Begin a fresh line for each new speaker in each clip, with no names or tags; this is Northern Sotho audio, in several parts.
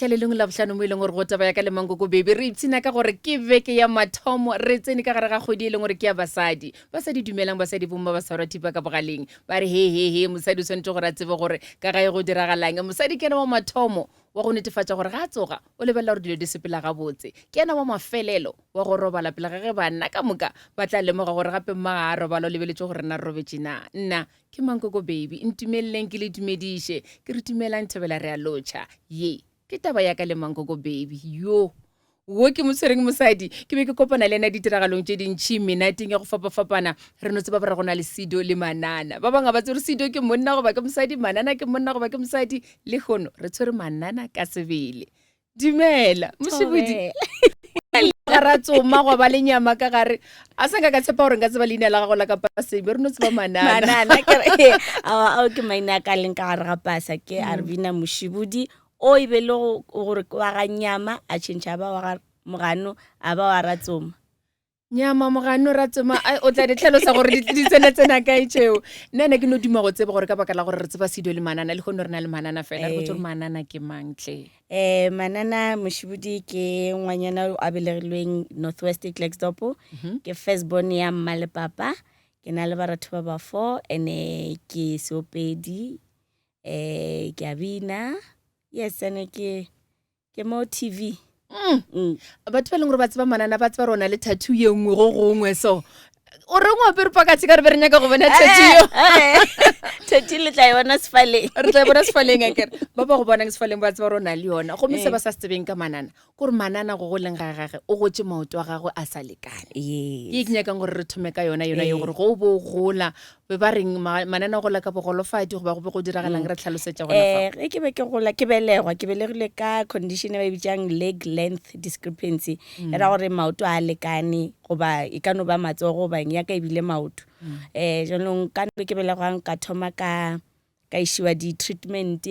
mehla le lengwe la bohlano mo e leng gore go taba ya ka le mankoko baby re ipshina ka gore ke beke ya mathomo re tsene ka gare ga kgwedi e leng gore ke ya basadi. Basadi dumelang basadi bomma ba swarwa thipa ka bogaleng ba re he he he mosadi o swanetše gore a tsebe gore ka gae go diragalang. Mosadi ke yena wa mathomo wa go netefatša gore ga a tsoga o lebelela gore dilo di sepela gabotse. Ke yena wa mafelelo wa go robala pele ga ge banna ka moka ba tla lemoga gore gape mma ga a robala o lebeletše gore na re robetše na. Nna ke Mankoko Baby, ntumeleleng ke le dumediše, ke re dumelang Thobela re a lotšha. Ye ke taba ya ka le Mankoko Baby yo wo ke mo tshwereng mosadi ke be ke kopana le ena ditiragalong tše dintšhi menateng ya go fapafapana re no tseba gore go na le Sido le Manana ba bangwe ga ba tsebe gore Sido ke monna goba ke mosadi Manana ke monna goba ke mosadi lehono re tshwere Manana ka sebele Dumela, Mošebodi. Ga ra tsoma gwa ba le nyama ka gare. A sa nka ka tshepa gore nka tseba leina la gago la ka paseng, be re no tseba Manana.
Manana ke re awa ao ke maina a ka leng ka gare ga pasa ke mm. Arvina Mošebodi o e be le gore ke wa ga nyama a tšhentšha ba wa ga mogano a ba wa ratsoma.
Nyama mogano ratsoma o tla di tlhalosa gore di tsena tsena kae tšeo. Nna ena ke no duma go tseba gore ka baka la gore re tseba Sido le Manana le kgone re na le Manana fela re botse gore Manana ke mang tle.
Eh Manana Moshibudi ke ngwanyana o a belegilweng North West Klerksdorp. Mm -hmm. Ke first born ya mma le papa. Ke na le baratho ba ba four ene ke seopedi. Eh ke a bina. Yes ene ke Ke mo TV.
Mm. Mm. Batho ba e leng gore ba tseba manana ba tseba rona le tattoo ye nngwe go gongwe so o reng o apere pakatse ka re be re nyaka go bona tattoo yo
eh, eh. tattoo le tla e bona sefaleng
re tla e bona sefaleng akere ba ba go bonang sefaleng ba tseba rona le yona gomme se eh. ba sa se tsebeng ka manana kore manana go go leng ga gage o gotse maoto a gagwe a sa lekane ke ke nyakang gore re thome ka yona yona ye gore go bo gola Be ba reng mananeo gola ka bogolofadi goba go be go diragalang re tlhalosetša gona
fa. Eh, ge ke be ke gola ke belegwa ke belegile ka condition e ba e bitsang leg length discrepancy mm. e ra gore maoto a lekane goba e ka no ba matsogo goba eng ya ka ebile maoto mm. eh jaanong ka nako ke belegwang ka thoma ka ka išiwa di-treatment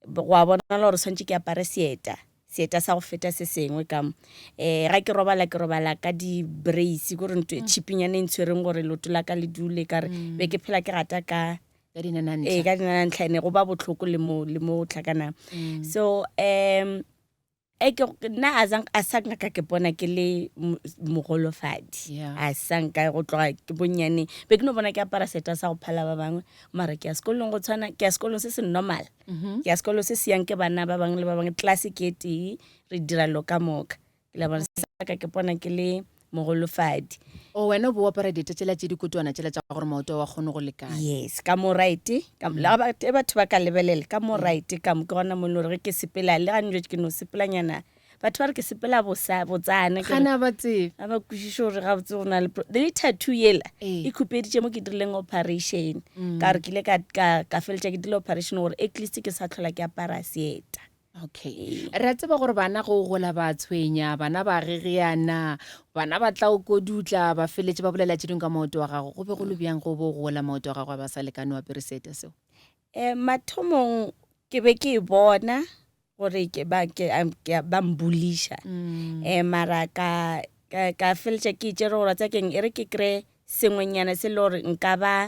go a bonala gore tshwanetse ke apare seeta seeta sa go feta se sengwe ka mo um ga ke robala ke robala ka di-brace kore ntho e mm. chipinyana e ntshwereng gore loto la ka le dule kare mm. be ke phela ke gata ka ee ka dinanantlha ene go ba botlhoko le mo le mo tlhakanang mm. so um e ke nna a sa nka ka ke bona ke le mogolofadi a sa nka go tloga ke bonnyane be ke no bona ke apara seta sa go phala ba bangwe mara ke ya sekolong go tshwana ke ya sekolong se se normal mm-hmm. ke ya sekolo se se yang ke bana ba bangwe le ba bangwe tlase ke e tee re dira lo ka moka ke la bona ka ke bona ke le mogolofadi
o wena o bo apara dieta tšela tše dikotwana tšela tša gore maoto wa kgone go lekana
yes ka mo right ka mm. e batho ba ka lebelela ka mo mm. right ka mo ke gona mo e le gore ke sepela le ga njwetse ke no sepelanyana Batho ba re ke sepela bosa botsana ke
Gana ba tsebe.
Ga ba kwešiše gore gabotse go na le le tattoo yela
Ee.
e khupeditše mo ke dirileng operation ka gore ke ile ka ka ka feletša ke dirile operation gore at least ke sa tlhola ke apara seeta.
Okay. Re a tseba gore bana go gola ba tshwenya, bana ba gegeana, bana ba tla o kodutla, ba feletše ba bolela tše dingwe ka maoto a gago. Go be go le bjang go bo gola maoto a gago a ba sa lekane o apere seeta seo?
Um mathomong ke be ke e bona gore ke ba ke ke ba mbulisha mm. eh mara ka ka ka feletša ke itšere gore tsa keng e re ke kry sengwenyana se le gore nka ba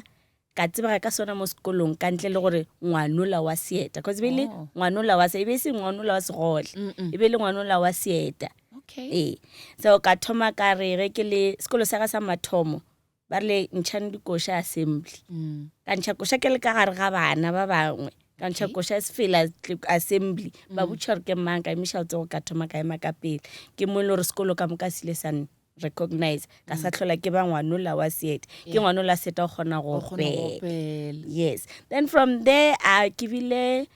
ka tsebega ka sona mo sekolong ka ntle le gore ngwanola wa seeta cause e be le oh. ngwanola wa se e be e se ngwanola wa segole e be le ngwanola wa seeta
okay
ee so ka thoma ka re ge ke le sekolo sa ka sa mathomo ba rile ntšhang dikoša assembly mm. ka ntšha koša ke le ka gare ga bana ba bangwe ka ntšha koša sefela assembly mm. ba botša gore ke mang ka emiša letsogo ka thoma ka ema ka pele ke mo e le gore sekolo ka moka se ile sa recognize ka sa mm. tlhola ke ba ngwanola wa seeta ke ngwanola seeta o kgona go opela yes then from there a ke bile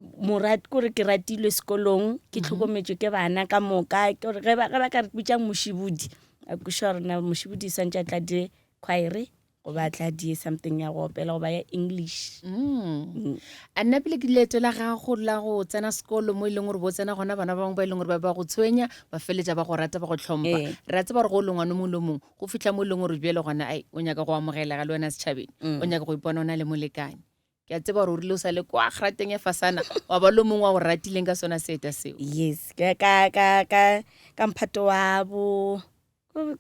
Morat kore ke ratilwe sekolong ke mhm. tlhokometšwe ke bana ka moka kore ge ba ka re bitša mošibudi a kweša gore na mošibudi swantše a tla die choir goba a tla die something ya go opela goba ya english
mm. Mm. A nna pele ke leeto la gago la go tsena sekolo mo e leng gore bo tsena gona bana ba bangwe ba e leng gore ba ba go tshwenya ba feletša ba go rata ba go tlhompha
ee.
re a tseba gore go o le ngwana mongwe le mongwe go fitlha mo e leng gore bjale gona ai o nyaka go amogelega le wena setšhabeng o mm. nyaka go ipona o na le molekane Ke a tseba gore o rile o sa le kwa kgrateng ya fasana wa ba le mongwe wa go ratileng ka sona seeta seo.
Yes, ka ka ka ka ka mphato wa bo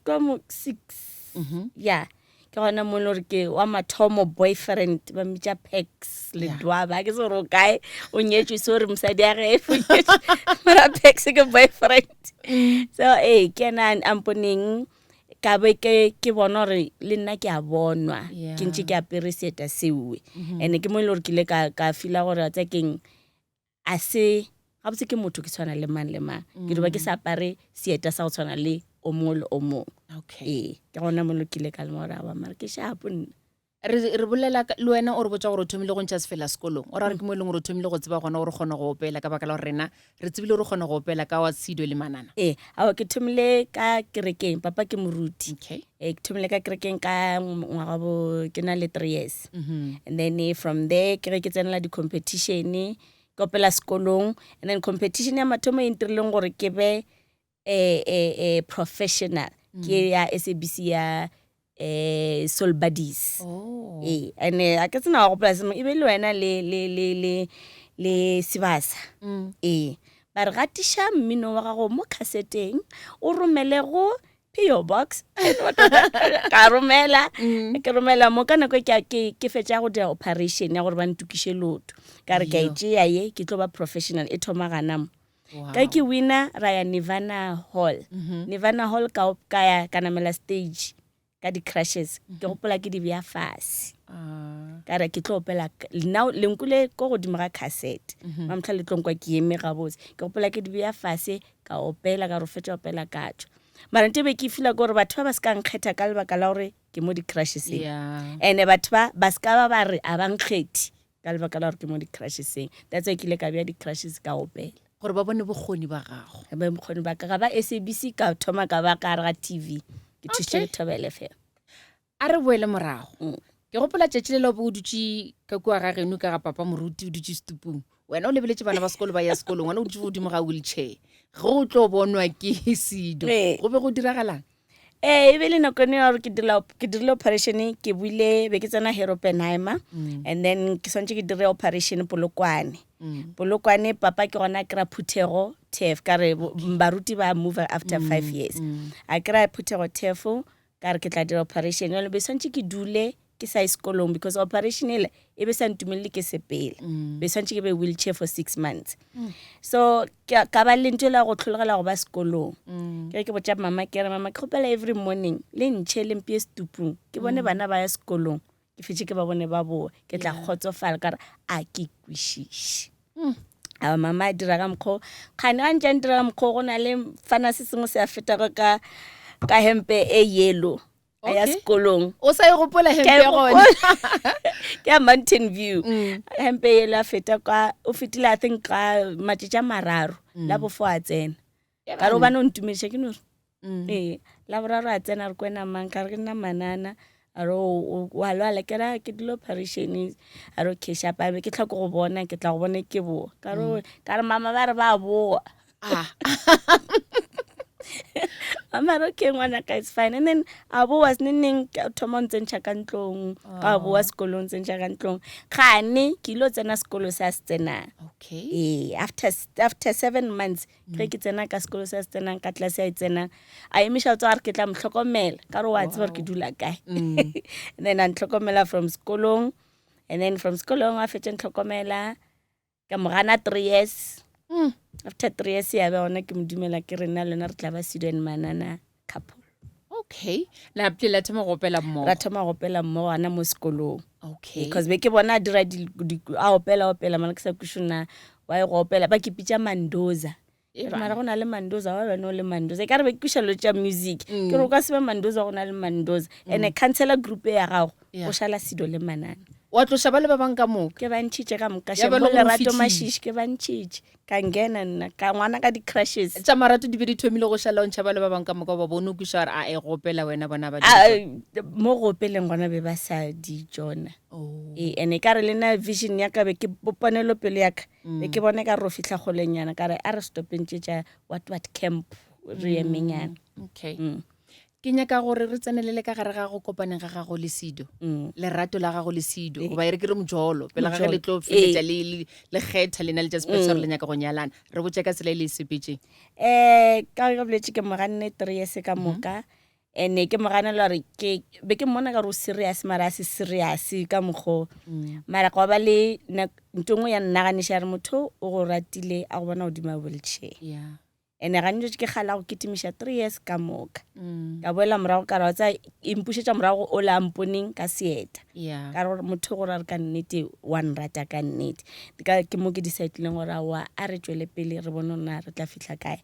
ka mo 6.
Mhm.
Yeah. Ke gona mo e le gore ke wa mathomo boyfriend ba mmitša Pax Ledwaba. Ke se gore o kae, o nyetšwe se gore mosadi ya ge mara Pax ke boyfriend. So ee, ke yena a mponeng ka be ke ke bona gore le nna ke a bonwa ke ntše ke apere seeta sewe. And ke mo e le gore ke ile ka ka feela gore wa tseba keng a se gabotse ke motho ke tshwana le mang le mang ke di ba ke sa apare seeta sa go tshwana le o mongwe le o mongwe
okay
ee ke gona mo lokile ka lema gore awa mare ke shapo nna
re re bolela le wena o re botsa gore o thomile go ntšha sefela sekolong o ra gore ke mo e leng gore o thomile go tseba gona gore o kgona go opela ka baka la gore rena re tsebile gore o kgona go opela ka wa tshido le manana
ee awa ke thomile ka kerekeng papa ke moruti
okay
ee ke thomile ka kerekeng ka ngwaga bo ke na le three years
mm-hmm.
and then eh, from there ke ge ke tsenela di-competition ke opela sekolong and then competition ya mathomo e ntirileng gore ke be eh, eh, eh, professional ke ya sabc ya eh, soul buddies
oh.
ee and eh, a ke tsena wa gopola sengwe e be le wena le le le le le sebasa ee ba re gatiša mmino wa gago mo khaseteng o romele go PO box ka romela ke romela mo ka nako e ke ke ke fetša go dira operation ya gore ba ntokiše loto ka re ke a e
Yo.
tšea ye ke tlo ba professional e thoma gana mo
Wow.
ka ke winner ra ya Nirvana Hall Nirvana Hall ka ka ya ka namela stage ka di-crushes ke gopola ke di bea fase
Ah.
ka re ke tlo opela now lenku le ko godimo ga cassette mamotlha le tlo nkwa ke eme gabotse ke gopola ke di bea fase ka opela ka re fetša opela ka tšwa mara nte be ke feel gore batho ba ba se ka nkgetha ka lebaka la gore ke mo di-crusheseng
Yeah.
and-e batho ba ba se ka ba ba re a ba nkgethi ka lebaka la gore ke mo di-crusheseng that's why ke ile ka bea di-crushes ka opela
gore ba bone bokgoni ba gago
ba bokgoni ba ka ga ba sabc ka thoma ka ba ka gare ga tv ke thušitše
Okay.
le thobele fela
a re boele morago
Mm.
ke gopola tšatši le la bo o dutše ka kua ga geno ka ga papa moruti o dutše setupung wena o lebeletše bana ba sekolo ba ya sekolong wena o dutše godimo ga wheelchair ge o tlo bonwa ke sedo
Ee.
go be go diragalang
ee e be le nako ene ya gore ke dira- ke dirile operation ke buile be ke tsena heropenheimer and then ke swantse ke dire operation polokwane polokwane papa ke gona a kry-a phuthego tef ka re bo- baruti ba move after five years a kry-a phuthego tef ka re ke tla dira operation jale be swantse ke dule ke sa ye sekolong because operation ele e be sa ntumelele ke sepele mm. be swantse ke be wheelchair for six months mm. so ka ba le ntho e la go tlhologela go ba sekolong mm. ke re ke botša mama ke re mama ke kgopela every morning le ntšhe le mpie setupung ke bone mm. bana ba ya sekolong ke fetse ke ba bone ba boa ke tla kgotsofala ka re a ke kwešiše mm. a mama a dira ka mokgwa kgane ga ntse a ntira ka mokgwa go na le fana se sengwe se a fetago ka ka hempe e yellow a ya sekolong
o sa e gopola hempe ya gona
ke ya mountain view mm. hempe ele a feta kwa o fetile i think ka matšatši a mararo mm. la bofo a tsena ka re o bane o ntumediša ke nore mm. ee la boraro a tsena re kwena mang ka re ke nna manana a re wa lwala ke ra ke dilo operation a re okay shapa ke tlhoko go bona ke tla go bona ke boa ka re ka re mama ba re ba boa
ah.
mama okay ngwana ka it's fine and then a boa seneneng ka thoma o ntsentšha ka ntlong ka boa sekolong ntsentšha ka ntlong gane ke ile tsena sekolo se a se tsenang
okay
ee after after seven months ge ke tsena ka sekolo se a se tsenang ka tlase a e tsenang a emiša tsa gore ke tla mo tlhokomela ka gore wa tseba gore ke dula kae and then a ntlhokomela from sekolong and then from sekolong a fetše ntlhokomela ka mo gana three years mm. after three years ya be gona ke mo dumela ke re nna le lona re tla ba Sido and Manana couple
okay la pele la thoma go opela mmogo
ra thoma go opela mmogo gana mo sekolong
okay
because be ke bona a dira a opela opela mara ke sa kweše na wa e go opela ba ke pitša mandoza
E
mara go na le mandoza wa wena o le mandoza e ka re be ke kweša lo tša music mm. ke re o ka se be mandoza go na le mandoza mm. and-e councilor group e ya gago o šala sido le manana
wa tloša ba le ba bang ka moka
ke ba ntšhitše ka moka shebo lerato mašiši ke ba ntšhitše ka ngena nna ka ngwana ka di-crushes
tša marato di be di thomile go šala o ntšha ba le ba bang ka moka ba bone o kweša gore a e gopela wena bona ba
mo go opeleng gona be ba sa di tsona
oh.
ee and-e ka re le nna vision ya ka be ke ponelopele ya ka be ke bone ka re ro fihla kgolenyana ka re a re stopeng tše tša what what camp re emenyana
okay ke nyaka gore re tsenelele ka gare ga go kopaneng ga gago le sido lerato la gago le sido goba e re ke re mojolo pele ga ge le tlo feletša le le- le kgetha lena le tša sephetho sa gore le nyaka go nyalana re botše ka tsela e le e sepetšeng
um ka ge boletse ke moganne three years ka moka. And-e ke mo ganela gore ke be ke mmona ka gore o serious mara a se serious ka mokgo. Mara gwa ba le ntho e nngwe ya nnaganiša ya re motho o go ratile a go bona godimo ga wheelchair.
Yeah.
And-e ga ntše ke kgala go kitimiša 3 years ka moka.
Mm.
Ka boela morago ka re wa tseba e mpušetša morago ola a mponeng ka seeta.
Yeah.
Ka re gore motho gore a re ka nnete wa nrata ka nnete. Ka ke mo ke decide-ileng gore aowa a re tšwele pele re bone gore na re tla fihla kae.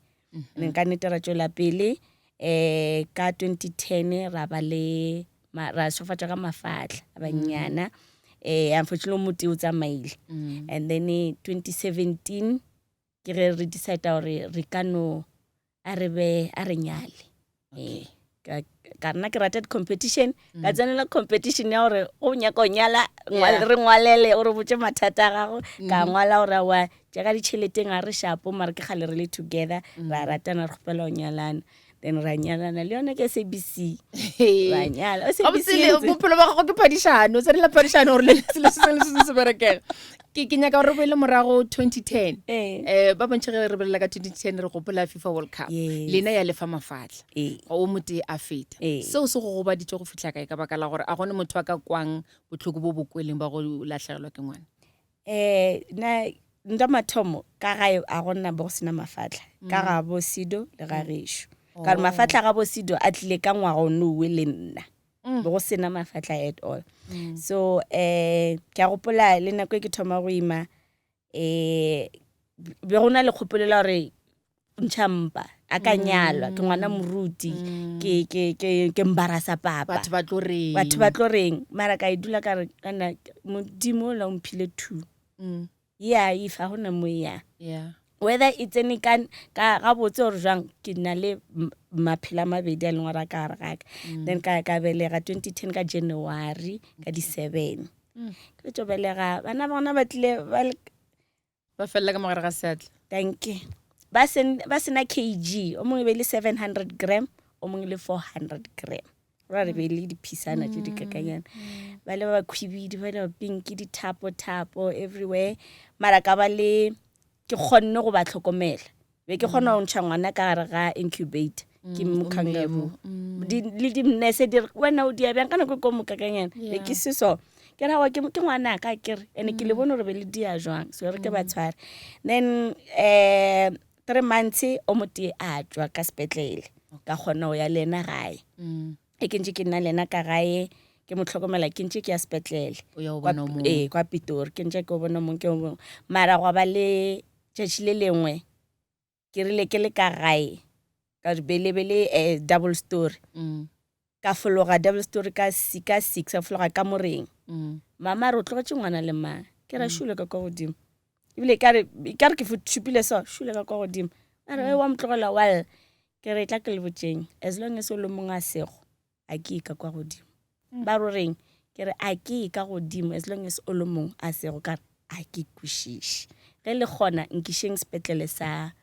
And ka nnete ra tšwela pele um ka 2010 ra ba le ra šofatšwa ka mafatla a bannyana. Um unfortunately o motee o tsamaile. And then 2017 ke ge re decide gore re ka no a re be a re nyale.
Okay.
Ka ka nna ke rata di-competition, ka tsenela competition ya gore o nyaka go nyala,
Yeah.
re ngwalele o re botše mathata a gago. Ka ngwala gore aowa tša ka ditšheleteng ga re shapo mara ke kgale re le together, ra ratana re kgopela go nyalana. Then ra nyalana le yona ke SABC. Ra nyala. SABC
Gabotse le
ntse-
bophelo ba gago ke phadišano, o tsenela phadišano gore le selo se sengwe le se sengwe se berekege. Ke ke nyaka gore re boele morago 2010.
Ee.
Ba bontši ge re bolela ka 2010 re gopola FIFA World Cup.
Yes.
Lena ya lefa mafatla.
Ee.
O motee a feta.
Ee.
Seo se go gobaditše go fihla kae ka baka la gore a gone motho a ka kwang bohloko bo bo kweleng ba go lahlegelwa ke ngwana?
Nna nka mathomo ka gae a gona bo go sena mafatla ka ga bo Sido le ga gešo. Ka gore mafatla ga bo Sido a tlile ka ngwaga o nowe le nna. Bo go sena mafatla at all. So ke a gopola le nako e ke thoma go ima be go na le kgopolo la gore ntšha mpa a ka nyalwa ke ngwana moruti ke ke ke ke embarrassa papa.
Batho ba tlo reng?
Batho ba tlo reng? Mara ka e dula ka re kana Modimo o la o mphile 2. Yeah, if a gona mo e yang.
Yeah.
Whether e tsene ka ka gabotse or jwang ke na le maphelo a mabedi a leng gore a ka gare ga ka. Then ka ka belega 2010 ka January ka di 7. Ke tšo belega bana ba gona ba tlile ba le
Ba felela ka mogare ga seatla.
Thank you. Ba sen ba sena kg, o mongwe e be le 700 gram, o mongwe le 400 gram. Ra re be le diphisana tše di kakanyana. Ba le ba khwibidi, ba le ba pinki, dithapo thapo everywhere. Mara ka ba le ke kgonne go ba tlhokomela. Be ke kgona go ntšha ngwana ka gare ga incubator. Ke mo kangaroo. Di le di nurse di re wena o dia bjang ka nako e ko mo kakanyana. Be ke se so. Ke ra wa ke ke ngwana ka ke re ene ke le bone gore be le dia jwang. So re ke ba tshware. Then 3 months o motee a tšwa ka sepetlele. Ka kgona go ya le yena gae. E ke ntše ke nna le yena ka gae ke mo tlhokomela ke ntše ke ya sepetlele.
O ya o
Kwa
bona o mongwe.
Ee, kwa Pitori ke ntše ke o bona o mongwe ke o mongwe. Mara gwa ba le tšatši le lengwe ke rile ke le ka gae ka re be le be le double story. Ka fologa double story ka ka 6 ka fologa kamoreng. Mama a re o tlogetše ngwana le mang? Ke ra šule ka kwa godimo. Ebile e kare e kare ke šupile so šule ka kwa godimo. A re wa mo tlogela wa lla. Ke re tla ke le botšeng as long as o le mongwe a sego a ke ye ka kwa godimo. Ba re o reng? Ke re a ke ye ka godimo as long as o le mongwe a sego ka re a ke kwešiše. Ge le kgona nkišeng sepetlele sa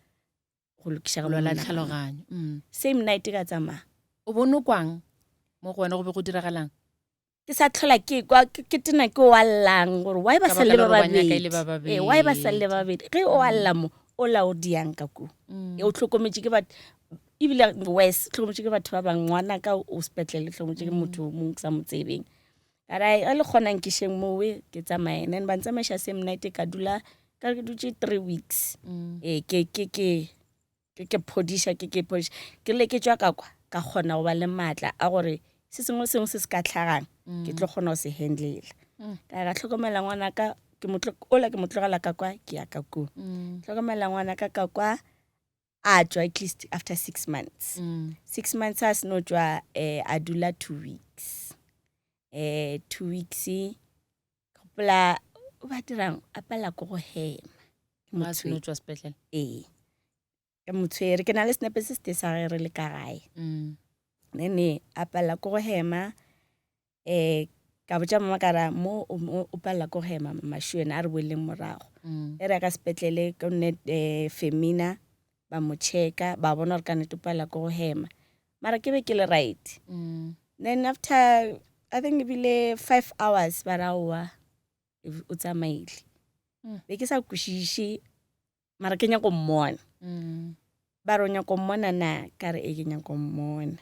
go lokiša
Go lwala
monagano.
tlhaloganyo.
Same night ka tsamaya.
O bone o kwang mo go wena go be go diragalang?
Ke sa tlhola ke kwa ke tena ke o a llang gore why ba
Ka
sa
baka
le
la
ba
gore ba nyaka e le
babedi.
ba
Ee, why ba sa le ba
babedi.
babedi. Ge o a lla mo o la o diang ka kua. O hlokometše ke batho ebile worse hlokometše ke batho ba bangwe ngwana ka o sepetlele hlokometše ke motho o mongwe ke sa mo tsebeng. Ka re ge le kgona nkišeng mowe ke tsamaye. Then ba ntsamaiša same night ka dula ka re ke dutše 3 weeks. Ee, ke ke ke ke ke phodiša ke ke phodiša. Ke rile ke tšwa ka kwa ka kgona go ba le maatla a gore se sengwe le sengwe se se ka tlhagang ke tlo kgona go se handlela. Ka ya ka tlhokomela ngwana ka ke mo ola ke mo tlogela ka kwa ke ya ka kua. Tlhokomela ngwana ka ka kwa a tšwa at least after 6 months. 6 months a seno tšwa a dula 2 weeks. 2 weeks gopola o ba dirang a pala ko go hema. Ke
Ga a seno tšwa sepetlele.
Ee. Ke mo tshwere ke na le senepe se setee sa ge re le ka gae. Then a palla ko go hema ka botša mama ka ra mo o palla ko go hema mama shu ena a re boeleng morago. E re ya ka sepetlele ke nne Femina ba mo checka ba bona gore ka nnete o palla ko go hema. Mara ke be ke le right. Then after I think ebile 5 hours ba ra oa o tsamaile. Be ke sa kwešiše mara ke nyako mmona. Ba re o nyako mmona na? Ka re ee ke nyako mmona.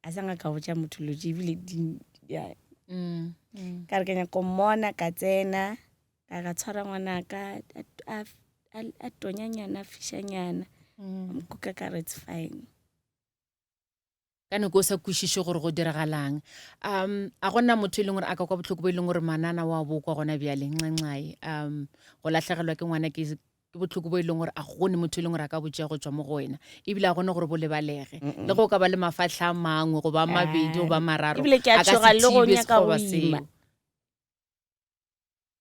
A sa nka ka botša motho lo tše ebile di ya. Ka re ke nyaka go mmona ka tsena ka ka tshwara ngwanaka a a tonyanyana a fišanyana. A mo kuka ka re it's fine.
Ka nako o sa kwešiše gore go diragalang. Um a gona motho e leng gore a ka kwa bohloko bo e leng gore manana wa bo kwa gona bjale nxanxae. Um go lahlegelwa ke ngwana ke ke bohloko bo e leng gore a gone motho e leng gore a ka bo tšea go tšwa mo go wena ebile a gone gore bo lebalege le go ka ba le mafatlha a mangwe goba a mabedi goba mararo
ebile ke a
a ka
tšhoga
se
le go
thibe
nyaka go
sekgoba
ima
seo.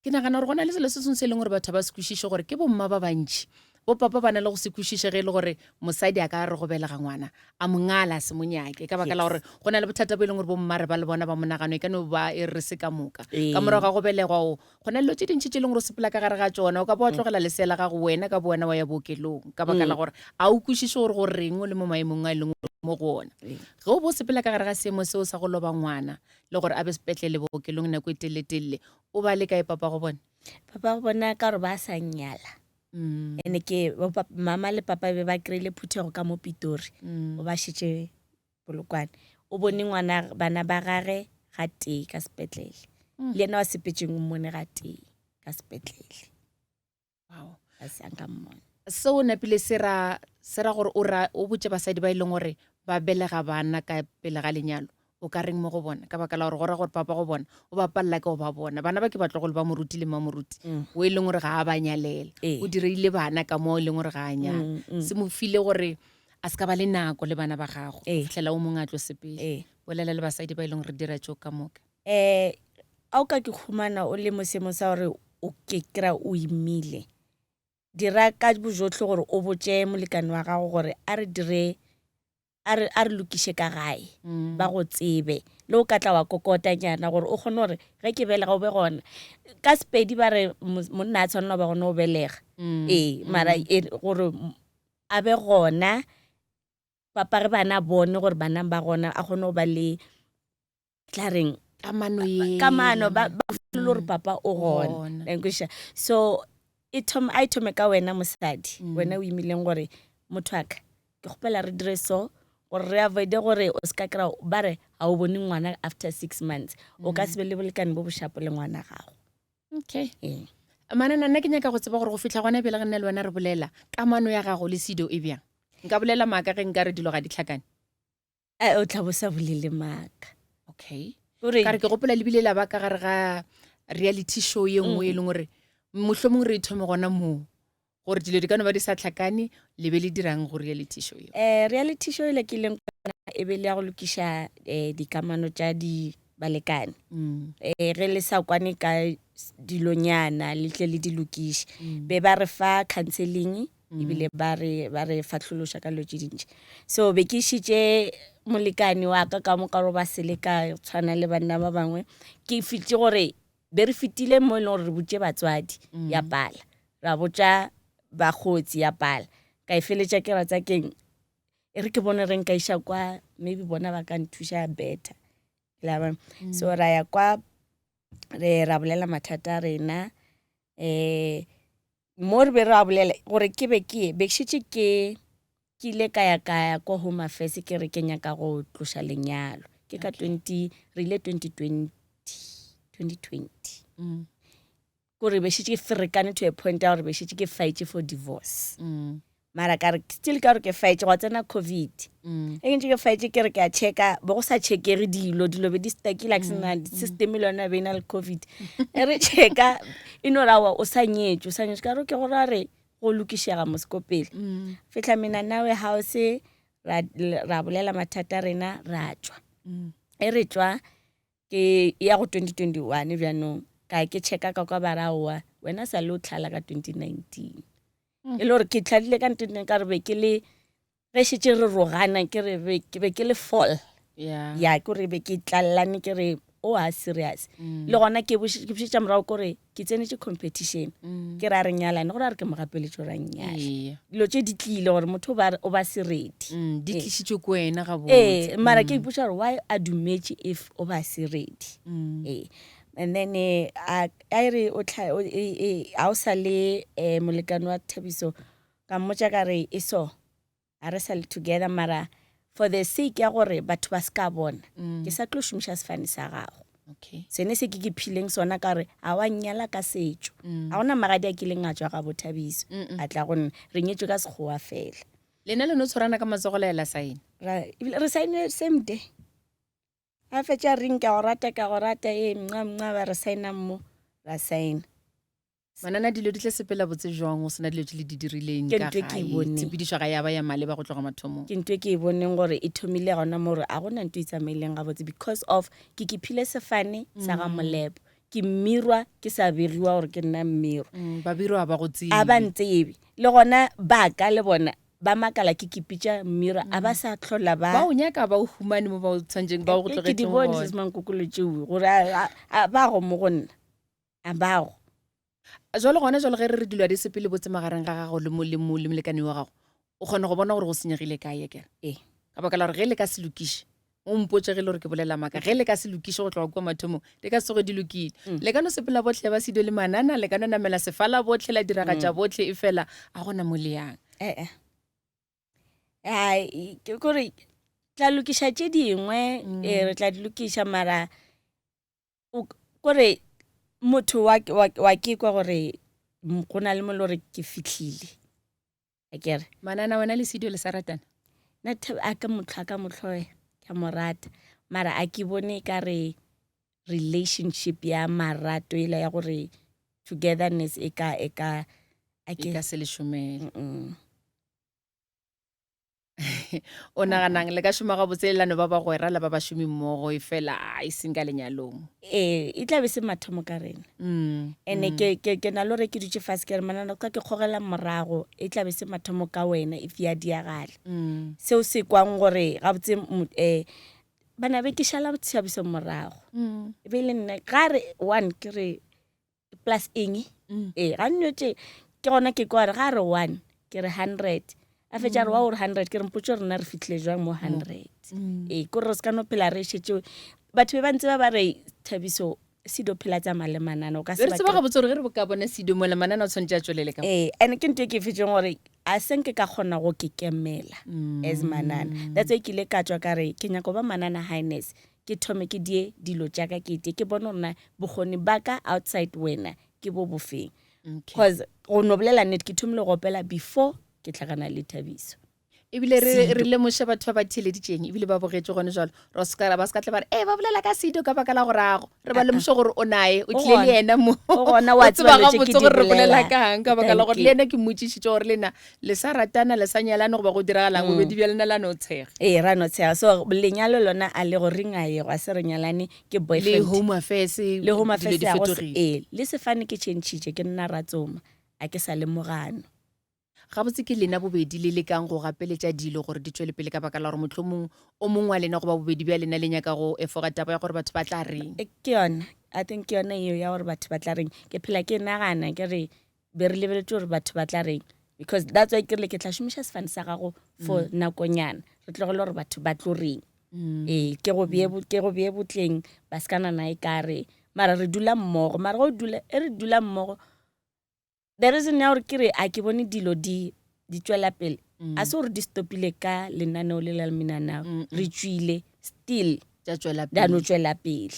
Ke nagana gore go na le selo se sengwe se e leng gore batho ba se kwešiše gore ke bomma ba bantši bopapa ba na le go se kwešiše ge e le gore mosadi a ka re go belega ngwana a mo ngala a se mo nyake ka baka la gore go na le bothata bo e leng gore bomma re ba le bona ba monagano e ka no ba e re se ka moka ka morago ga go belegwa o go na le dilo tše dintši tše e leng gore o sepela ka gare ga tšona o ka ba wa tlogela lesea la gago wena ka bo wena wa ya bookelong ka baka la gore a o kwešiše gore go reng o le mo maemong a e leng mo go ona ge o bo o sepela ka gare ga seemo seo sa go loba ngwana le gore a be sepetlele bookelong nako e teleletelele o ba le kae papa go bona?
Papa go bona ka gore ba sa nyala. Ene ke mama le papa be ba kry-ile phuthego ka mo Pitori. O ba šetše Polokwane. O bone ngwana bana ba gage ga tee ka sepetlele. Le yena wa sepetšeng o mmone ga tee ka sepetlele.
Wow.
A se a nka mmona.
Seo napile se ra se ra gore o ra o botše basadi ba e leng gore ba belega bana ka pele ga lenyalo o ka reng mo go bona ka baka la gore go ra gore papa go bona o ba palela ke go ba bona bana ba ke batlogolo ba moruti le mmamoruti o e leng gore ga a ba nyalela o direile bana ka mo e leng gore ga a nyala se mo file gore a se ka ba le nako le bana ba gago fitlhela o mongwe a tlo sepele bolela le basadi ba e leng gore dira tšeo ka moka.
Um a o ka ke khumana o le mo seemong sa gore o ke kry-a o imile dira ka bojotlhe gore o botše molekane wa gago gore a re dire a re a re lokiše ka gae mm. ba go tsebe le o ka tla wa kokotanyana gore o kgone gore ge ke belega o be gona ka sepedi ba re monna a tshwanela ba gona o belega mm. ee mara mm. e, gore a be gona papa re bana bone gore bana ba gona a kgone go ba le tla reng
kamano ye
kamano ba ba le gore papa o gona la nkwešiša so e thoma a e thome ka wena mosadi mm. wena o imileng gore motho wa ka ke kgopela re dire so gore re avoide gore o se ka kry ba re ga o bone ngwana after six months o ka mm. se be le bolekane bo bošapo le ngwana gago
okay ee. Manana nna ke nyaka go tseba gore go fihla gona bjale ge nna le wena re bolela kamano ya gago le sido e bjang nka bolela maaka ge nka re dilo ga di tlhakane
Eh, o tla bo sa bolele maaka.
Okay. Ka re ke gopola lebile la ba ka gare ga reality show ye nngwe e leng gore mohlomong re e thome gona moo gore dilo di ka no ba di sa tlhakane le be le dirang go reality show eo.
Eh, reality show ile ke ileng e be le ya go lokiša eh, dikamano tša di balekane. Mm. Eh, ge le sa kwane ka dilonyana le tle le di lokiše. Mm. Be ba re fa counseling ebile ba re ba re fahlološa ka dilo tše dintši so be ke išitše molekane wa ka ka moka gore ba sele ka tshwana le banna ba bangwe ke fitše gore be re fetile mo e leng gore re botše batswadi ya pala ra botša bakgotsi ya pala ka e feletša ke ratsa keng e re ke bone re nka iša kwa maybe bona ba ka nthuša better la bona so ra ya kwa re ra bolela mathata a rena um Mo re be re a bolela gore ke be ke ye, be ke šetše ke ke ile ka ya ka ya kwa Home Affairs ke re ke nyaka go tloša lenyalo. Ke ka 20 re ile 2020 2020. Mm. Kore be šetše ke ferekane to a point ya gore be šetše ke fight for divorce. Mm. Mara ka re still ka gore ke fight gwa tsena COVID. Mm. E ke ntše ke fight ke re ke a checka bo go sa checkege dilo dilo be di stuckile like sena mm. system le yona be e na le COVID. E re checka e no ra wa o sa nyetše o sa nyetše ka re ke gore a re go lokišega moseko pele. Mm. Fihla mina nawe house ra ra bolela mathata a rena ra tšwa. E re tšwa Ke ya go 2021 bjanong ka ke checka ka kwa ba ra oa wena sa le o tlhala ka 2019 e le gore ke tlhadile ka 2019 ka re be ke le ge šetše re rogana ke re be ke be ke le fall
Yeah.
ya ke gore be ke tlalelane ke re o a serious le gona ke ke bušetša morago kore ke tsenetše competition ke re a re nyalane gore a re ke mo gapeletše gore a nnyale
Ee.
dilo tše di tlile gore motho o ba- o ba seredi
Mm, di tlišitšwe ke wena gabotse
ee mara ke ipotša gore why a dumetše if o ba seredi
Mm.
ee and then eh, a a e re o tlha o- e- e- ha o sa le eh, molekane wa Thabiso ka mmotša ka re e so ga re sa le together mara For the sake ya gore batho ba se ka bona, ke sa tlo šomiša sefane sa gago.
Okay.
Sene se ke ke phileng sona ka gore a wa nnyala ka setšo. Ga gona magadi a kileng a tšwa ga boThabiso a tla go nna. Re nyetšwe ka Sekgowa fela.
Lena le no tshwarana ka matsogo la ya la saena?
Ra, ebile re saenne same day. A fetša a reng ke a go rata, ke a go rata, ee mnca mnca ba re saenang mo, ra saena.
Manana dilo di tla sepela botse jwang go sena dilo tše le di dirileng
Ke
ka
ntho e ke e
gae?
boneng.
Tshepedišo ga ya ba ya maleba go tloga mathomong.
Ke ntho e ke e boneng gore e thomile gona mo gore a gona ntho e tsamaileng gabotse because of ke kephile sefane sa ga Molepo. Ke mmirwa ke sa begiwa gore ke nna mmirwa.
Babirwa ga ba go tsebe.
A ba ntsebe. Le gona ba ka le bona ba makala ke kipitša mmirwa a ba sa hlola ba.
Ba o nyaka ba o humane mo ba o tshwanetšeng ba o go
Ke di
tlogetšeng
bone
gona.
sis Mankokolo tšeo gore a ba go mo go nna. A bago.
Jwale gona jwale ge re re dilo di sepele botse magareng ga gago le le le molekane wa gago, o kgona go bona gore go senyegile kae akere?
Ee.
Ka baka la gore ge le ka se lokiše, o mpotše ge e le gore ke bolela maaka, ge le ka se lokiše go tloga kua mathomong, di ka se tsoge di lokile. Le ka no sepela bohle ba Sido le Manana, le ka no namela sefala bohle, la diragatša bohle, efela a gona mo le yang.
Ee. Ai, ke kore tla lokiša tše dingwe, ee, re tla di lokiša mara kore motho wa, wa, wa ke kwa gore go na le mo le gore ke fihlile akere.
Manana wena le Sido le sa ratana?
Nna a ka motlho a ka motlhoya ke a mo rata mara a ke bone ka re relationship ya marato ela ya gore togetherness e ka e ka
a ke e ka se le šomele. O naganang le ka šoma gabotse le lano ba bagwera le ba bašomi mmogo e fela e seng ka lenyalong?
Ee, e tla be se mathomo ka rena. Ene ke, ke, ke na le gore ke dutše fase ke re manana ka ke kgogela morago e tla be se mathomo ka wena if ya diagala. Seo se kwang gore gabotse um bana be ke šala Thabiso morago. E be e le nna ga re one ke re plus eng ee ga nno tše ke gona ke kwa re ga re one ke re hundred a fetša re wa gore hundred ke re mpotse gore nna re fitlhile jwang mo hundred ee kore re se ka no phela re šetše batho be ba ntse ba ba re Thabiso Sido phela tsamaya le Manana o ka se
re tseba gabotse gore ge re ka bona Sido mola Manana o tshwanetse a tšwelele ka
ee and ke ntho e ke fetšeng gore a se nke ka kgona go ke kemela as Manana that's why ke ile ka tšwa ka re ke nyaka go ba Manana Highness ke thome ke die dilo tša ka ke tie ke bone gore na bokgoni ba ka outside wena ke bo bofeng. Cause go no bolela nnete ke thomile go opela before ke hlakana le Thabiso.
Ebile re re lemoše batho ba ba theeleditšeng ebile ba bogetše gone jalo ra se ka ba se ka tla ba re ee ba bolela ka Sido ka baka la gorago re ba lemoše gore o nae o tlile le yena mo
O gona, wa
o tseba
tseba dilo tše ke
gabotse
di
gore re bolela
bolelang.
kang ka baka la gore
Thank
le
you.
yena ke mmotšišitše gore lena Le sa ratana, le sa nyalane goba go diragalang? Bobedi bja lena la no tshega.
Ee, ra no tshega. So lenyalo lona a le go re ngaye, gwa se re nyalane, ke
Le
boyfriend.
Home Affairs,
Le Home
dilo
Affairs
di
ya go se,
fetogile.
ee, le sefane ke tšhentšhitše, ke nna ratsoma, a ke sa le mogano.
Gabotse ke lena bobedi le lekang go gapeletša dilo gore di tšwele pele ka baka la gore mohlomong o mongwe wa lena goba bobedi bja lena le nyaka go efoga taba ya gore batho ba tla reng.
Ke yona, I think ke yona yeo ya gore batho ba tla reng. Ke phela ke nagana ke re be re lebeletše gore batho ba tla reng because that's why ke rile ke tla šomiša sefane sa gago for mm. nakonyana re tlogele gore batho ba tlo reng mm. ee ke go bee ke go bee botleng ba se kana na e kare mara re dula mmogo mara go dula e re dula mmogo the reason ya gore ke re a ke bone dilo di di tšwela pele mm. a se gore di stopile ka lenaneo le la minanao re tšwile still
tša tšwela
pele no tšwela pele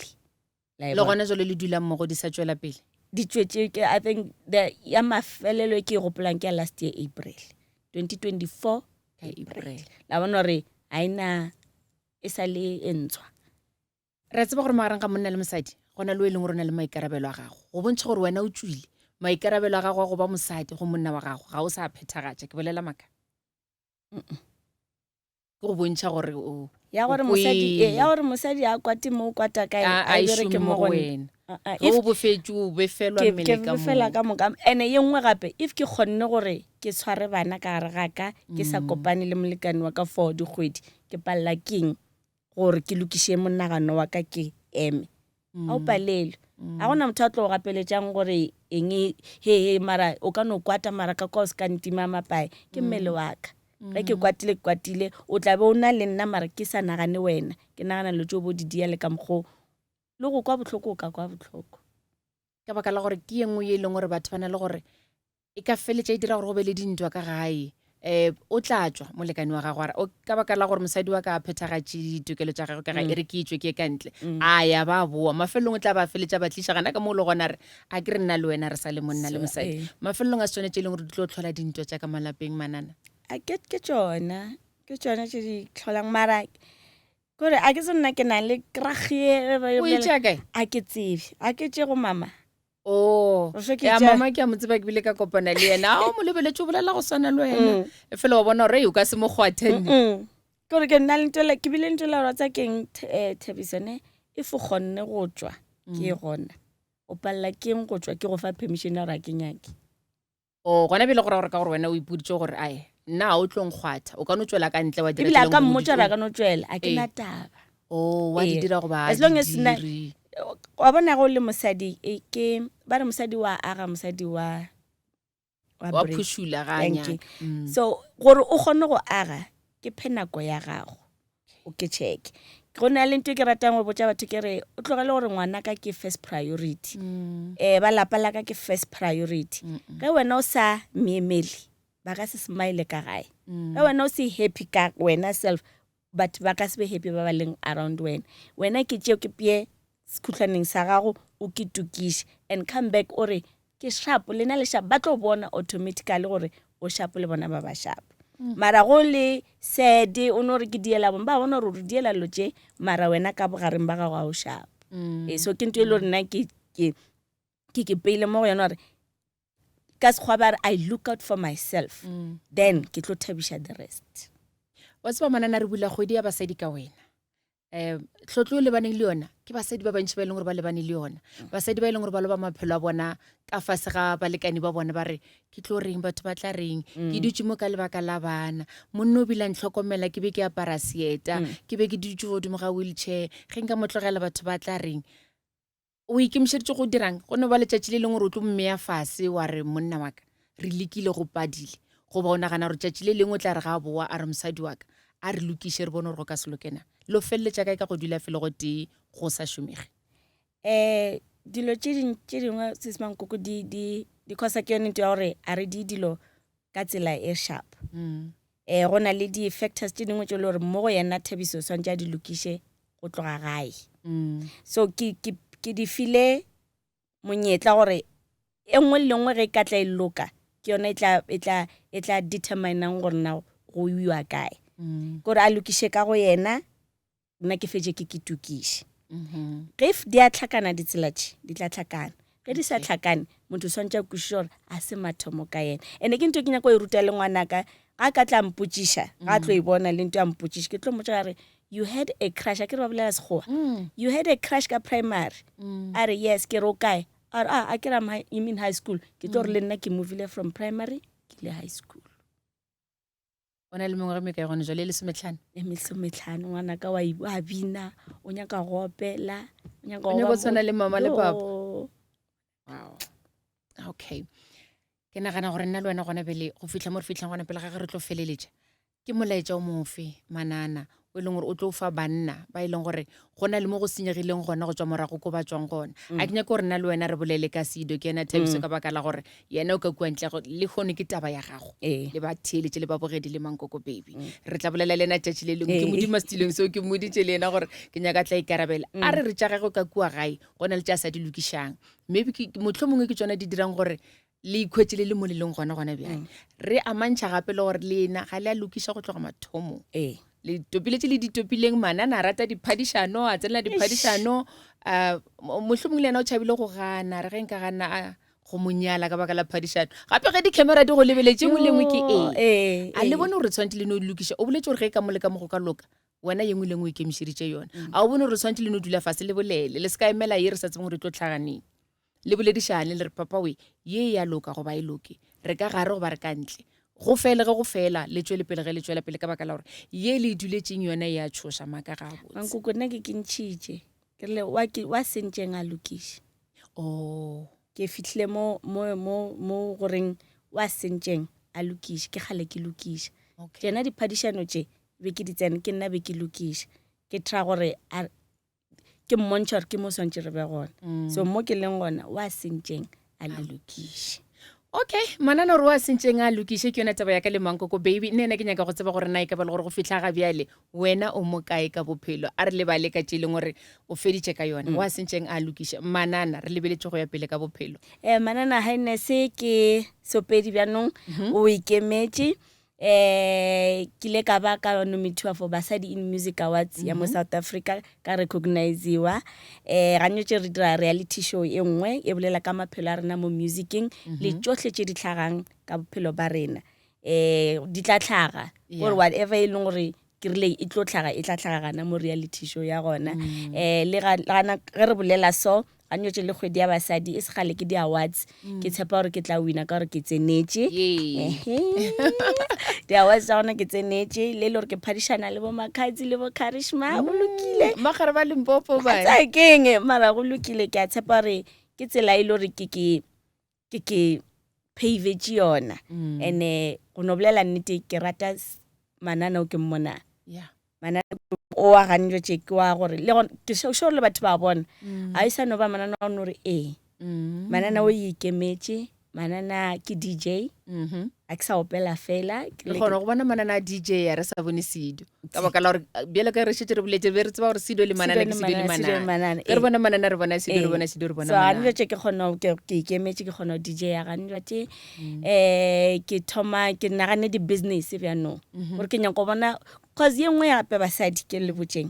Le gona jalo le dula mmogo di sa tšwela pele?
Di tšwetše ke I think the ya mafelelo e ke e gopolang ke ya last year April 2024
Ka April.
La bona gore ga e na e sa le e ntshwa.
Re a tseba gore magareng ga monna le mosadi go na le o e leng gore o na le maikarabelo a gago. Go bontšha gore wena o tšwile, maikarabelo a gago a go ba mosadi go monna wa gago ga o sa a phethagatša. Ke bolela maaka? Ke go bontšha gore o
Ya gore mosadi eh, ya gore mosadi a kwate mo o kwata kae
a
a
e
e bereke
šome
mo
mo go
go nna.
wena.
Ah, ah,
Ge
if
o bofetše o befelwa
ke
mmele
ke
ka
befela
moka.
ka moka ene ye nngwe gape if ke kgonne gore ke tshware bana ka gare ga ka ke sa kopane le molekane wa ka for dikgwedi ke palela keng gore ke lokiše monagano wa ka ke eme ga o palelwe ga gona motho a tlo go gapeletšang gore eng he he mara o ka no kwata mara ka kwa o se ka ntima mapae ke mmele wa ka ge ke kwatile ke kwatile o tla be o na le nna mara ke sa nagane wena ke nagana dilo tšeo bo di dia le ka mokgo le go kwa bohloko o ka kwa bohloko
Ka baka la gore ke ye nngwe ye e leng gore batho ba na le gore e ka feletša e dira gore go be le dintwa ka gae. Um o tla tšwa molekane wa gago a re o ka baka la gore mosadi wa ka a phethagatše ditokelo tša gagwe ka ga e re ke itšwe ke ye ka ntle a ya ba boa mafelelong o tla ba feletša ba tliša gana ka mo le gona re a ke re nna le wena re sa le monna le mosadi mafelelong a se tšone tše e leng gore di tlo tlhola dintwa tša ka malapeng manana
a ke ke tšona ke tšona tše di tlholang mara kore a ke se nna ke na le kragie
o e tšea kae
a ke tsebe a ke tše go mama
Oh, ya mama ke a mo tseba ke bile ka kopana le yena a o mo lebeletse o bolela go swana le wena mm. e fela wa bona gore o ka se mo kgwathenne
kore ke nna le ntwela ke bile ntwela gore tsa keng eh, thabisone e fo kgonne go tswa ke mm. gona o palela keng go tswa ke go fa permission ya gore a ke nyake
o gona bile go ra gore ka gore wena o ipoditse gore ae nna ga o tlo nkgwatha o ka no tswela ka ntle wa
dira ebile a ka mmotsa gore a ka no tswela a ke na taba
o wa di dira goba as long as
nna wa bona go le mosadi e ke ba re mosadi wa aga mosadi wa
wa phušula ga a nyaka
mm. so gore o kgone go aga ke phe nako ya gago o ke check go na le ntho e ke ratang go botsa batho ke re o tlogele gore ngwana ka ke first priority um ba lapa la ka ke first priority ge wena o sa meemele ba ka se smile ka gae mm. ge wena o se happy ka wena self batho ba ka se be happy ba ba leng around wena wena ke tšeo ke peye sekhutlwaneng sa gago o ke tokiše and come back o re ke sharp lena le sharp ba tlo bona automatically gore o sharp le bona ba ba sharp mm. mara go le sad o no re ke diela bone ba bona gore o re diela lo tše mara wena ka bogareng ba gago ga o sharp mm. e so ke ntho e le gore nna ke ke ke ke peile mo go yona gore ka sekgwa ba re i look out for myself mm. then ke tlo thabiša the rest
wa tseba manana re bula kgwedi ya basadi ka wena um tlotlo o lebaneng le yona ke basadi ba bantši ba e leng gore ba lebane le yona basadi ba e leng gore ba loba maphelo a bona ka fase ga balekane ba bona ba re ke tlo reng batho ba tla reng ke mm. dutse mo ka lebaka la bana monna o bile ntlhokomela ke be ke apara seeta mm. ke be ke dutse godimo ga wheelchair ge nka mo tlogela batho ba tla reng O ikemišeditše go dira'ng? Go no ba letšatši le lengwe gore o tlo mmea fase wa re, Monna wa ka, re lekile go padile. Goba o nagana gore tšatši le lengwe o tla re ga a boa a re, Mosadi wa ka, a re lokiše re bone gore go ka se loke na. Lo feleletša kae ka go dula felo gotee go sa šomege?
Um dilo tše tše dingwe sis Mankoko di di di causa ke yone ntho ya gore a re di dilo ka tsela e sharp. Um go na le di-factors tše dingwe tše e le gore mo go yena Thabiso o swantše a di lokiše go tloga gae mm. so ke, ke, ke di file monyetla gore e nngwe le nngwe ge e ka tla e loka ke yona e tla e tla e tla determinang gore na go iwa kae mm. kore a lokiše ka go yena nna ke fetše ke ke tokiše mm-hmm. ge di a tlhakana ditsela tše di tla tlhakana ge di sa tlhakane motho o swantse a kwešiša gore a se mathomo ka yena ande ke ntho ke nyako e ruta le ngwanaka ga ka tla mpotšiša ga a tlo e bona le ntho ya mpotšiša ke tlo mmotša ka re you had a crush a ke re ba bolela sekgowa mm. you had a crush ka primary mm. a re yes ke re o kae a re ah, a ke re I'm in high school ke tlo re le nna ke movile from primary ke ile high school
o na le mengwaga mekae gone jale e lesometlhano
e mesometlhano ngwana ka wa a bina o nyaka go opela
o nyaka go tshwana le mama le papa wow okay ke nagana gore nna le wena gona pele go fitlha mo re fitlhang gona pele ga ge re tlo feleletša ke molaetša o mofe manana o e leng gore o tlo fa banna ba e leng gore go na le mo go senyegileng gona go tswa morago ko ba tswang gona mm. a ke nyake gore nna le wena re bolele ka sedo ke ena thabiso mm. ka baka la gore yena o ka kua ntle le kgone ke taba ya gago ee. le ba theeletše le babogedi le mankoko baby mm. re tla bolela le ena tšatši le lengwe ke ee. modimo setilong seo ke mmoditše le ena gore ke nyaka tla ikarabela a re re tša gagwe ka kua gae go na le tša sa di lokišang maybe motlho mongwe ke tsona di dirang gore le ikhwetše le le mo le leng gona gona bjale mm. re amantšha gape le gore lena ga le a lokiša go tloga mathomong
ee.
le topile tše le di topileng manana a rata diphadišano a tsenela diphadišano um mohlomongwe le yena o tšhabile go gana re ge nka gana go mo nyala ka baka la phadišano gape ge di-camera di go lebeletše nngwe le nngwe ke ee a le bone gore tshwanetse le no lokiša o boletse gore ge ka mo le ka mo go ka loka wena ye nngwe le nngwe o ikemišeditše yona mm. a o bone gore tshwanetse le no dula fase le bolele le se ka emela ye re sa tsebeng gore e tlo tlhaganeng Le boledišane le re, Papa we, ye e a loka goba e loke. Re ka gare goba re ka ntle. Go fele ge go fela, le tšwele pele ge le tšwela pele ka baka la gore ye le e duletšeng yona e a tšhoša, maaka ga a botse.
Mankoko nna ke ke ntšhitše. Ke rile wa ke wa sentšeng a lokiše.
Oh.
Ke fihlile mo mo mo mo goreng wa sentšeng a lokiše ke kgale ke lokiša.
Okay.
Tšena diphadišano tše be ke di tsene ke nna be ke lokiša. Ke try gore a ke mmontšha gore ke mo swantše re be gona mm. so mo ke leng gona wa sentšeng a le lokiše.
Okay, manana gore wa sentšeng a lokiše ke yona taba ya ka le mankoko baby. Nna ena ke nyaka go tseba gore na e ka ba le gore go fihla ga bjale wena o mo kae ka bophelo. A re lebale ka tše e leng gore o feditše ka yona. Wa sentšeng a lokiše. Manana re lebeletše go ya pele ka bophelo.
Eh, Manana Highness ke seopedi bjanong o ikemetše eh ke ile ka ba ka nomithiwa for Basadi in Music Awards ya mo South Africa ka recogniziwa eh ga nyotše re dira reality show e nngwe e bolela ka maphelo a rena mo musicing le tšohle tše di hlagang ka bophelo ba rena eh di tla hlaga gore whatever e leng gore ke rile e tlo hlaga e tla hlaga gana mo reality show ya gona mm. eh le gana ge re bolela so ga nyotše le kgwedi ya basadi e segale ke di-awards mm. ke tshepa gore ke tla wina ka gore ke tsenetše di-awards tsa gona ke tsenetše le e le gore ke phadišana le bo makgatsi le bo charisma go mm. lokile
magare ba limpopo
ba keng mara go lokile ke a tshepa gore ke tsela e le gore ke ke ke ke pavetše yona mm. and eh, go no bolela nnete ke rata manana o ke mmona
yeah.
manana o wa ganjo tše ke wa gore le gona ke sure le batho ba bona mm. a e sa no ba manana o no re ee mm. manana o ikemetše manana ke dj
mm -hmm.
a ke sa opela fela
re kgona go bona manana a dj a re sa bone sedo ka baka la gore bjalo ka re šetse re boletse be re tseba gore sedo le manana ke sedo le manana re bona manana re bona sedo re bona sedo re bona
so gane jwa ke kgona ke ikemetse ke kgona dj ya gane jwa tše mm. eh ke thoma ke nagane di business bjanong mm-hmm. gore ke nyaka go bona cause ye nngwe gape basadi ke le botseng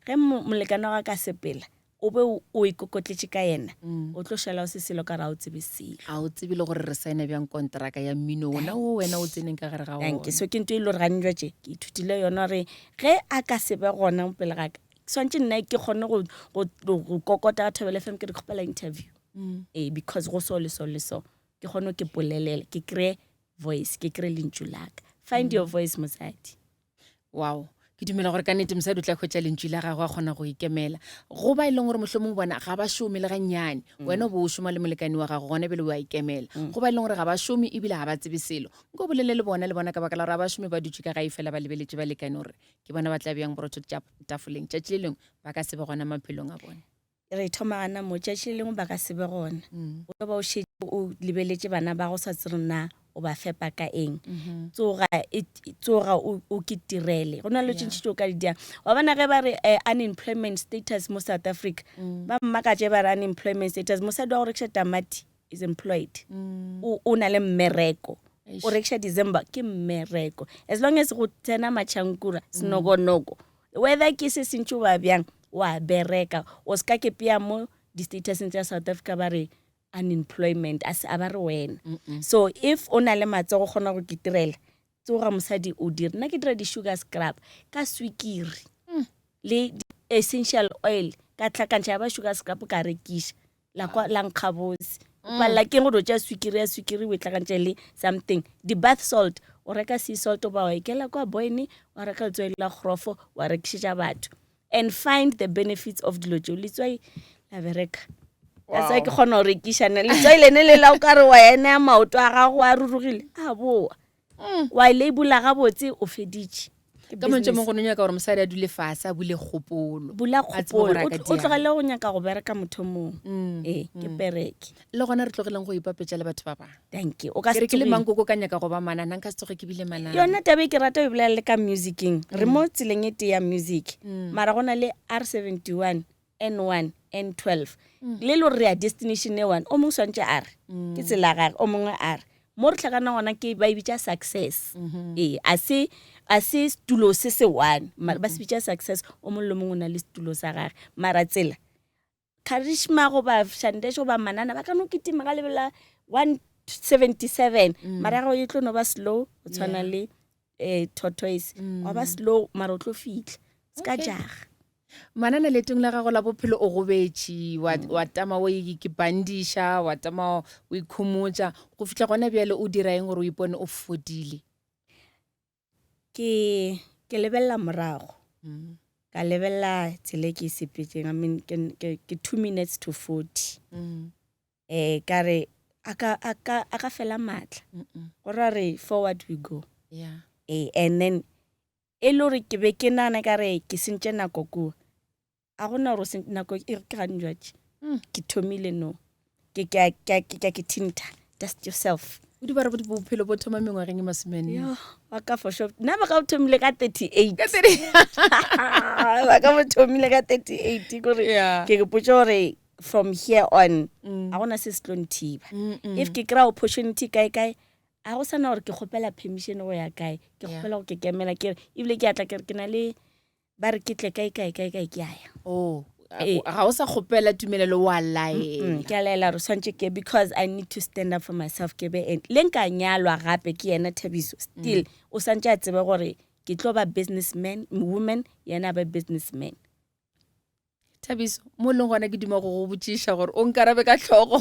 ge molekane wa ka sepela o be o ikokotletše ka yena mm. o tlo šala o se selo ka ra o tsebe selo
a o tsebe le gore re saena bjang kontraka ya mmino ona o wena o tseneng ka gare ga
ona so ke nto e le gore gane jwa tše ke ithutile yona gore ge a ka se be gona mo pele ga ka swantše nna ke kgone go kokota ka thobele fm ke re kgopela interview mm. ee because go so le so le so ke kgone ke polelela ke kry voice ke kry lentšu laka find mm. your voice mosadi
Wow. Ke dumela gore ka nnete mosadi o tla hwetša lentšu la gagwe a kgona go ikemela. Go ba e leng gore mohlomong bona ga ba šome le gannyane. Mm. Wena o bo o šoma le molekani wa gago gona bjale o a ikemela. Mm. Go ba e leng gore ga ba šome ebile ga ba tsebe selo. Nko bolele le bona le bona ka baka la gore ga ba šome ba dutše ka gae fela ba lebeletše balekani gore ke bona ba tla bjang borotho tafoleng. Tšatši le lengwe ba ka se be gona maphelong a bona.
Re thoma gana mo, tšatši le lengwe ba ka se be gona. Mm. O tlo ba o šetše o lebeletše bana ba go sa tsere na o ba fepa ka eng. Mm-hmm. Tsoga, e, tsoga o, o ke tirele. Go na le tše ntši tše o ka di dirang. Wa bona ge ba re eh, unemployment status mo South Africa, mm. ba mmakatše ba re unemployment status, mosadi wa go rekiša tamati is employed. Mm. O, o na le mmereko. O rekiša December ke mmereko. As long as go tsena matšhankura, senokonoko. Whether ke se sentši goba bjang, wa bereka. O se ka ke pea mo di-statuseng tša South Africa ba re unemployment, a se a ba re wena. So if o na le matsogo o kgona go kitirela, tsoga mosadi o dire. Nna ke dira di-sugar scrub ka swikiri le essential oil ka tlhakantšha ya ba sugar scrub ka rekiša. La kwa la nkga bose. O mm. palela keng gore o tša swikiri ya swikiri o e tlakantše le something. Di-bath salt, o reka sea salt ba wa ikela kwa boene, wa reka letswai la kgorofo, wa rekišetša batho. And find the benefits of dilo tšeo. Letswai la bereka. That's why ke kgona go rekiša nna. Letswai lene le la o ka re wa ene ya maoto a gago a rurugile, a boa. Mm. Wa e labela gabotse o feditše.
Ka mantšu a mangwe go no nyaka gore mosadi a dule fase a bule kgopolo.
Bula kgopolo. O tlogele go nyaka go bereka motho mongwe. Mm. Ee, ke mm. pereke.
Le gona re tlogeleng go ipapetša le batho ba bangwe.
Thank you. O ka
se ke le mankoko ka nyaka go ba manana nka se tsoge ke bile manana.
Yona taba e ke rata go e bolela le ka musicing. Re mo tseleng e tee ya music. Mara go na le R71 N1, N12 mm. le le gore re ya destination e one o mongwe swantse a re mm. ke tsela gage o mongwe a re mo re tlhakana gona ke ba e bitša success mm -hmm. ee a se a se setulo se se one mara ba se bitša success o mongwe le mongwe o na le setulo sa gage mara tsela charisma goba shandesh goba manana ba ka no kitima ka lebela 177 mm. mara ya gago e tlo no ba slow go tshwana yeah. le eh, tortoise mm. wa ba slow mara o tlo fitlha se ka okay. jaga
Manana leetong la gago la bophelo o gobetše, wa, mm. wa tama o ikipandiša, wa tama o ikhomotša, go fihla gona bjale o dira eng gore o ipone o fodile?
Ke, ke lebelela morago. Mm. Ka lebelela tsela e ke e sepetseng. I mean, ke, ke, ke 2 minutes to 40. Mm. Eh, ka re, a ka, a ka, a ka fela maatla. Go ra re forward we go.
Yeah.
Eh, and then E le gore ke be ke nagana ka re ke sentše nako kua. A gona gore o nako e ke gane jwatše. Mm. Ke thomile no. Ke ke ke ke ke thintha. Dust yourself.
Kudu ba re bophelo bo thoma mengwageng e masomenne.
Yo, wa ka for sure. Nna ba ka bo thomile ka 38.
Ka 30.
Ba ka bo thomile ka 38 kore
Yeah.
ke ke potse gore from here on
Mm.
a gona se se tlo nthiba.
Mm-mm.
If ke kry-a opportunity kae kae a go sana gore ke kgopela permission go ya kae. Ke
Yeah.
kgopela go ke kemela ke re ebile ke atla ke re ke na le ba re ke tle kae kae kae kae ke a ya.
Oh,
Ee.
ga o sa kgopela tumelelo wa laela.
Ke a laela gore swantše ke because I need to stand up for myself ke be and le nka nyalwa gape ke yena Thabiso still o swantše a tsebe gore ke tlo ba businessman woman yena a be businessman.
Thabiso, mo leng gona ke duma go go botšiša gore o nkarabe ka tlhogo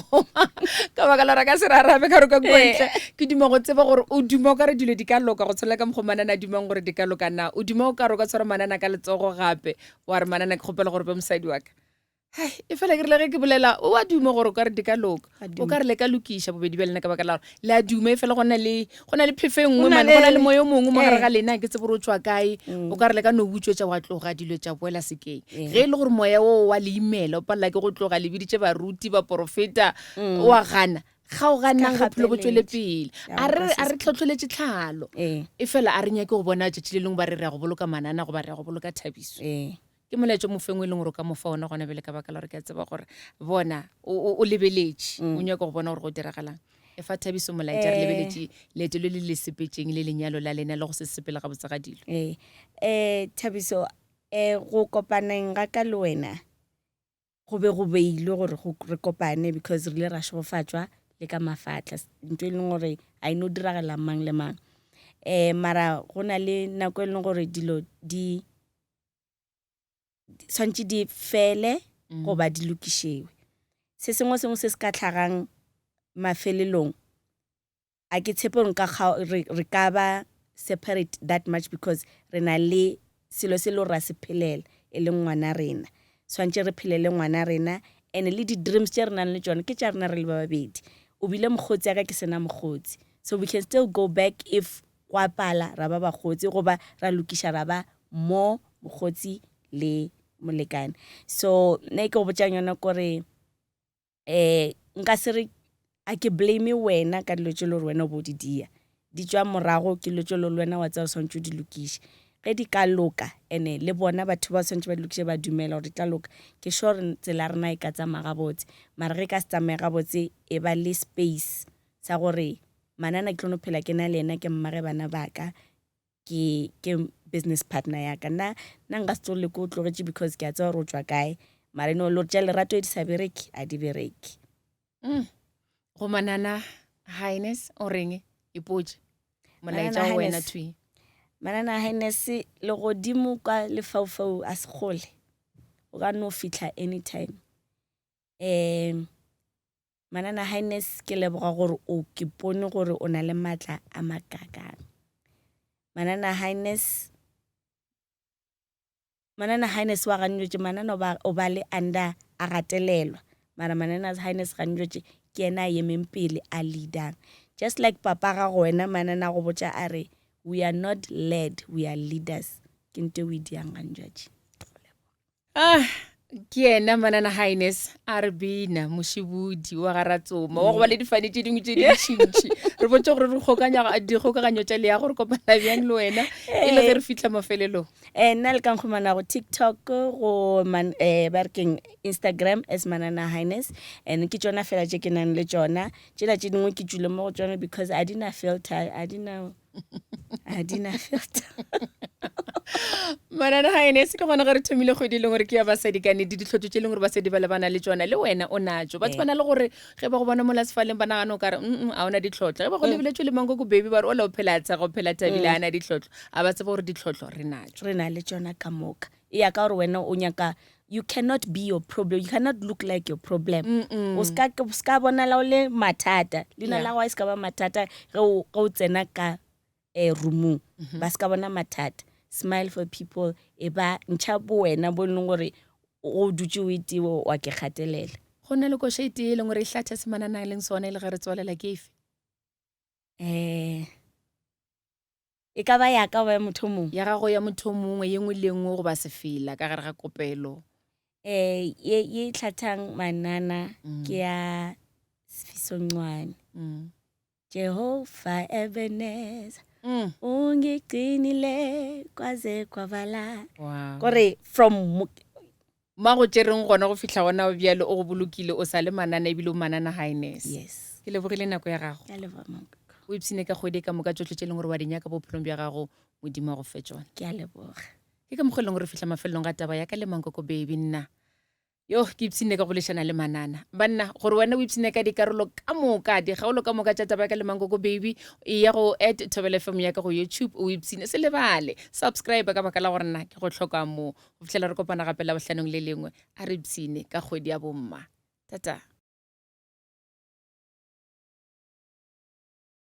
ka baka la gore ka se re arabe ka roka kua ntle. Ke duma go tseba gore o duma o ka re dilo di ka loka go tshwana ka mokgo Manana a dumang gore di ka loka na. O duma o ka re o ka tshwara Manana ka letsogo gape wa re Manana ke kgopela gore be mosadi wa ka. Hai, e fela ke rile ge ke bolela o a duma gore o ka re di ka loka. O ka re le ka lokiša bobedi bja lena ka baka la gore le a duma e fela go na le go na le phefo e nngwe mane go na le moya o mongwe mo gare ga lena ke tsebe gore o tšwa kae. O ka re le ka no butšwetša wa tloga dilo tša boela sekeng. Ge e le gore moya wo wa le imela o palela ke go tloga le biditše baruti baporofeta o a gana kgaoganang bophelo bo tšwele pele. A re a re tlhotlholetše tlhalo. E fela a re nyake go bona tšatši le lengwe ba re re ya go boloka Manana goba re ya go boloka Thabiso. Ke molaetša o mofeng o e leng gore o ka mo fa ona gona bjale ka baka la gore ke a tseba gore bona o, o, o lebeletše o nyaka go bona gore go diragalang. E fa Thabiso molaetša re lebeletše leeto le le le sepetšeng le lenyalo la lena le go se sepele gabotse ga dilo.
Ee. Eh, Thabiso, eh, go kopaneng ga ka le wena go be go beilwe gore go re kopane because re ile ra šegofatšwa le ka mafatla ntho e leng gore a e no diragela mang le mang. Eh, mara go na le nako e leng gore dilo di swantše di fele mm. goba di lokišewe se sengwe sengwe se se ka tlhagang mafelelong a ke tshepe gore nka re ka ba separate that much because re na le selo se le gore ra se phelela e leng ngwana rena swantše re phelele ngwana rena and le di-dreams tše re nang le tšona ke tša rena re le ba babedi o bile mokgotsi ya ka ke sena mokgotsi so we can still go back if Gwa pala ra ba bakgotsi goba ra lokiša ra ba mo mokgotsi le molekane. So nna e ke go botšang yona kore um nka se re a ke blame wena ka dilo tše le gore wena o bo di dia. Di tšwa morago ke dilo tše le gore wena wa tseba swantše o di lokiše. Ge di ka loka ene le bona batho ba swantše ba di lokiše ba dumela gore di tla loka, ke sure tsela ya rena e ka tsamaya gabotse. Mara ge e ka se tsamaye gabotse e ba le space sa gore Manana ke tlo no phela ke na le yena ke mmage bana ba ka ke ke business partner ya ka nna nna nka se tsole ke o tlogetše because ke a tseba gore o tšwa kae mara no lo tša lerato e di sa bereke a di bereke
mm. Go Manana Highness o reng ipotše molaetša wa wena thwi
Manana Highness legodimo kwa lefaufau a se kgole o ka no fihla anytime um Manana Highness ke leboga gore o ke pone gore o na le maatla a makakang. Manana Highness Manana Highness wa gantšotše Manana o ba o ba le under a gatelelwa mara Manana Highness gantšotše ke yena a emeng pele a leadang just like papa gago wena Manana go botša a re we are not led we are leaders ke nto o e diang gantšotše.
Ah, ke yena Manana Highness a re bina mošibudi wa ga Ratsoma wa go ba le difane tše dingwe tše dintšintši re bontšhe gore re kgokanya dikgokaganyo tša leago re kopana bjang le wena e le ge re fihla mafelelong.
Eh, nna le ka nkhumana go TikTok go man, eh, ba re keng Instagram as Manana Highness and ke tšona fela tše ke nang le tšona tšela tše dingwe ke tšwile mo go tšona because a di na filter a di na a di na filter
Manana Highness ke gona ge re thomile kgwedi e leng gore ke ya basadi ka nnete ditlhotlo tše e leng gore basadi ba lebana le tšona le wena o natšo batho ba na le gore ge ba go bona mola sefaleng ba nagana o kare mm a ona ditlhotlo ge ba go lebeletše le mankoko baby ba re ola o phela a tshega o phela thabile a na ditlhotlo a ba tseba gore ditlhotlo re natšo
re na le tšona ka moka e ya ka gore wena o nyaka you cannot be your problem you cannot look like your problem o ska o ska bonala o le mathata leina la gago a se ka ba mathata ge o ge o tsena ka eh roomong ba se ka bona mathata smile for people e ba ntšha bo wena bo e leng gore o dutše o itiwe wa ke gatelela
Go na le koša e tee e leng gore e hlatha se Manana a leng sona e le ge re tswalela ke efe?
Eh E ka ba ya ka goba ya motho o mongwe?
Ya gago, ya motho o mongwe, ye nngwe le ye nngwe goba sefela ka gare ga kopelo.
Eh, ye ye e hlathang manana ke ya Sifiso Ncwane. Jehova Ebenezer ungigcinile kwaze kwabala.
Wow.
Kore from mo-
Ma go tšereng gona go fihla gona bjalo o go bolokile o sa le manana ebile o manana highness.
Yes.
Ke lebogile nako ya gago.
Ke a leboga Mankoko.
O ipshine ka kgwedi ka moka tšohle tše e leng gore wa di nyaka bophelong bja gago Modimo a go fe tšona.
Ke a leboga.
Ke ka mokgwa e leng gore re fihla mafelelong ga taba ya ka le Mankoko baby nna. Yo, ke ipshinne ka go bolešana le manana. Banna, gore wena o ipshinne ka dikarolo ka moka, dikgaolo ka moka tša taba ya ka le Mankoko Baby, e ya go at Thobela FM ya ka go YouTube, o ipshine. Se lebale, subscribe ka baka la gore nna ke go hloka mo. Go fihlela re kopana gape Labohlanong le lengwe, a re ipshine ka kgwedi ya bomma. Tata.